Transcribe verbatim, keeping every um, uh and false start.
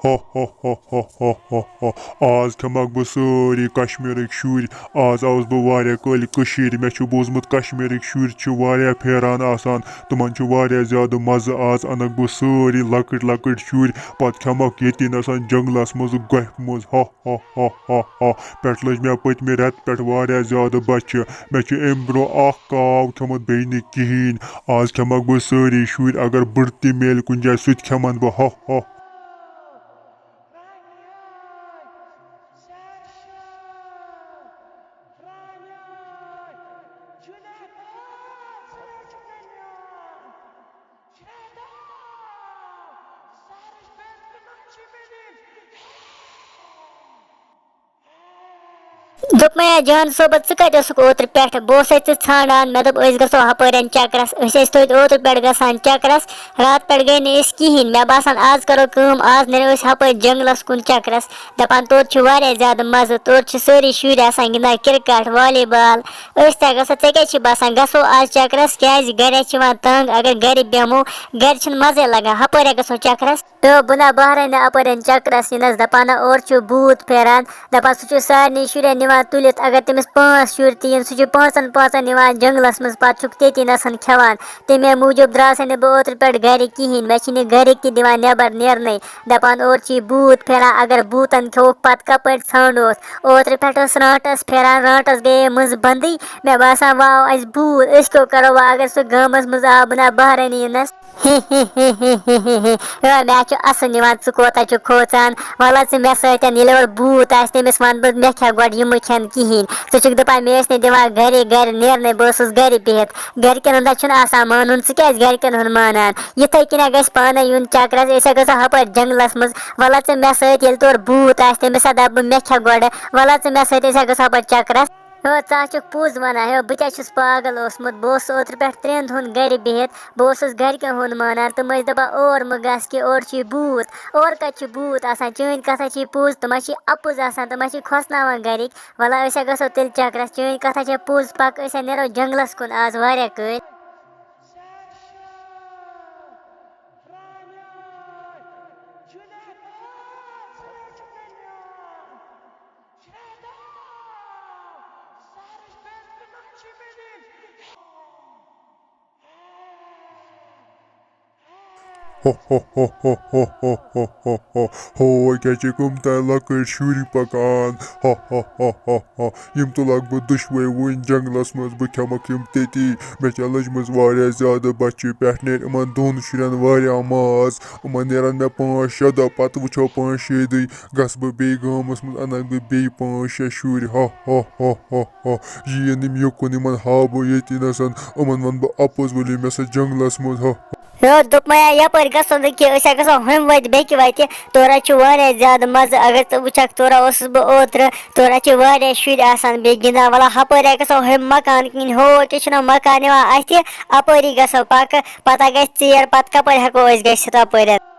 ہا ہا ہا ہا ہا ہا ہا۔ آز کھٮ۪مکھ بہٕ سٲری کشمیٖرٕکۍ شُرۍ۔ آز آوُس بہٕ واریاہ کٲلۍ کٔشیٖرِ۔ مےٚ چھُ بوٗزمُت کشمیٖرٕکۍ شُرۍ چھِ واریاہ پھیران آسان۔ تِمن چھُ واریاہ زیادٕ مزٕ۔ آز انکھ بہٕ سٲری لۄکٕٹۍ لۄکٕٹۍ شُرۍ۔ پتہٕ کھٮ۪مکھ ییٚتی نسن جنگلس منٛز گۄپھِ منٛز۔ ہا ہا ہا ہا ہا۔ پٮ۪ٹھٕ لٔج مےٚ پٔتمہِ رٮ۪تہٕ پٮ۪ٹھ واریاہ زیادٕ بۄچھِ۔ مےٚ چھُ امہِ برونٛہہ اکھ کاو کھیوٚمُت، بیٚیہِ نہٕ کِہیٖنۍ۔ آز کھٮ۪مکھ بہٕ سٲری شُرۍ۔ اگر بٕڑٕ تہِ میلہِ کُنہِ جایہِ، سُہ تہِ کھٮ۪من بہٕ۔ ہا ہا۔ دوٚپمَے جان صٲبہ، ژٕ کَتہِ اوسُکھ اوترٕ پٮ۪ٹھ؟ بہٕ اوسَے ژٕ ژھانٛڈان، مےٚ دوٚپ أسۍ گژھو ہُپٲرٮ۪ن چَکرَس۔ أسۍ ٲسۍ توتہِ اوترٕ پٮ۪ٹھ گژھان چَکرَس، راتہٕ پٮ۪ٹھ گٔے نہٕ أسۍ کِہیٖنۍ۔ مےٚ باسان آز کَرو کٲم، آز نیرو أسۍ ہُپٲرۍ جنٛگلَس کُن چَکرَس۔ دَپان توتہِ چھُ واریاہ زیادٕ مَزٕ، توتہِ چھِ سٲری شُرۍ آسان گِنٛدان کِرکَٹ، والی بال۔ أسۍ تہِ گژھو، ژےٚ کیٛازِ چھِ باسان گژھو آز چَکرَس؟ کیٛازِ گَرِ چھِ یِوان تنٛگ، اگر گَرِ بیٚہمو، گَرِ چھِنہٕ مَزَے لَگان، ہُپٲرۍ گژھو چَکرَس۔ تہٕ بہٕ نہ بہرٲنی اَپٲرٮ۪ن چَکرَس یِنَس، دَپان نہ اورٕ چھُ بھوٗت پھیران، دَپان سُہ چھُ سارنٕے شُرٮ۪ن نِوان تُلِتھ۔ اگر تٔمِس پانٛژھ شُرۍ تہِ یِن، سُہ چھُ پانٛژَن پانٛژَن نِوان جنٛگلَس منٛز، پَتہٕ چھُکھ تٔتی نَسَن کھٮ۪وان۔ تَمے موٗجوٗب درٛاس نہٕ بہٕ اوترٕ پٮ۪ٹھ گَرِ کِہیٖنۍ، مےٚ چھِنہٕ گَرِکۍ تہِ دِوان نٮ۪بَر نیرنَے، دَپان اورٕ چھُ یہِ بھوٗت پھیران، اگر بھوٗتَن کھیوٚوُکھ پَتہٕ کَپٲرۍ ژھانٛڈوس۔ اوترٕ پٮ۪ٹھ ٲس رانٛٹَس پھیران، رانٛٹَس گٔیے منٛز بنٛدٕے، مےٚ باسان واو اَسہِ بھوٗت، أسۍ کیٛاہ کَرو وۄنۍ اگر سُہ گامَس منٛز آو، بہٕ نہ بہرٲنی یِنَس۔ ہے، مےٚ چھُ اَسُن یِوان، ژٕ کوتاہ چھُکھ کھوژان۔ وَلہٕ ژٕ مےٚ سۭتۍ، ییٚلہِ اورٕ بھوٗت آسہِ، تٔمِس وَنہٕ بہٕ، مےٚ کھےٚ گۄڈٕ یِمہٕ کھٮ۪ن کِہیٖنۍ۔ ژٕ چھُکھ دَپان، مےٚ ٲسۍ نہٕ دِوان گَرے، گَرِ نیرنَے، بہٕ اوسُس گَرِ بِہِتھ۔ گَرِکٮ۪ن ہُنٛد ہا چھُنہٕ آسان مانُن، ژٕ کیٛازِ گَرِکٮ۪ن ہُنٛد مانان؟ یِتھَے کٔنۍ ہا گژھِ پانَے یُن چَکرَس، أسۍ ہا گژھو ہُپٲرۍ جنٛگلَس منٛز۔ وَلہٕ ژٕ مےٚ سۭتۍ، ییٚلہِ تورٕ بھوٗت آسہِ، تٔمِس ہا دَپہٕ بہٕ، مےٚ کھےٚ گۄڈٕ۔ وَلہٕ ژٕ مےٚ سۭتۍ، أسۍ ہا گژھو ہُپٲرۍ چَکرَس۔ ہو، ژٕ ہا چھُکھ پوٚز وَنان۔ ہو، بہٕ کیٛاہ چھُس پاگل اوسمُت؟ بہٕ اوسُس اوترٕ پٮ۪ٹھ ترٛٮ۪ن دۄہَن گَرِ بِہِتھ۔ بہٕ اوسُس گَرِکٮ۪ن ہُنٛد مانان۔ تِم ٲسۍ دَپان، اور مہٕ گژھ کینٛہہ، اورٕ چھُے بھوٗت۔ اورٕ کَتہِ چھُ بھوٗت آسان؟ چٲنۍ کَتھا چھے پوٚز، تِم ہا چھِ اَپُز آسان، تِم ہا چھِ کھۄژناوان گَرِکۍ۔ وَلہٕ، أسۍ ہا گژھو تیٚلہِ چَکرَس۔ چٲنۍ کَتھا چھے پوٚز، پَکھ، أسۍ ہا نیرو جنٛگلَس کُن آز واریاہ کٲلۍ۔ ہو، کیٛاہ چھِ کٕم تام لۄکٕٹۍ شُرۍ پَکان۔ ہا، ہا، ہا، ہا، ہا۔ یِم تُلَکھ بہٕ دُشوَے وٕنۍ جنٛگلَس منٛز، بہٕ کھٮ۪مَکھ یِم تٔتی۔ مےٚ چھےٚ لٔجمٕژ واریاہ زیادٕ بۄچھِ، پٮ۪ٹھ نیرِ یِمَن دۄن شُرٮ۪ن واریاہ ماز۔ یِمَن نیرَن مےٚ پانٛژھ شےٚ دۄہ، پَتہٕ وٕچھو پانٛژھ شےٚ دۄہہِ گژھٕ بہٕ بیٚیہِ گامَس منٛز، اَنَکھ بہٕ بیٚیہِ پانٛژھ شےٚ شُرۍ۔ ہا، ہا، ہا، ہا، ہا۔ یہِ یِن یِم یُکُن، یِمَن ہاوٕ بہٕ ییٚتی نَسَن، یِمَن وَنہٕ بہٕ اَپُز، ؤلِو مےٚ سۭتۍ جنٛگلَس منٛز۔ ہا۔ ہیوٚر دوٚپمَے، یَپٲرۍ گژھو نہٕ کینٛہہ، أسۍ ہا گژھو ہُمہِ وَتہِ، بیٚکہِ وَتہِ۔ تورٕ حظ چھِ واریاہ زیادٕ مَزٕ۔ اگر ژٕ وٕچھَکھ، تورٕ اوسُس بہٕ اوترٕ، تورٕ حظ چھِ واریاہ شُرۍ آسان بیٚیہِ گِنٛدان۔ وَلہٕ ہَپٲرۍ ہا گژھو ہُمہِ مکان کِنۍ، ہو کیٛاہ چھُنہ مکان یِوان اَتھِ، اَپٲری گژھو پَکہٕ، پَتہٕ ہا گژھِ ژیر، پَتہٕ کَپٲرۍ ہٮ۪کو أسۍ گٔژھِتھ اَپٲرۍ؟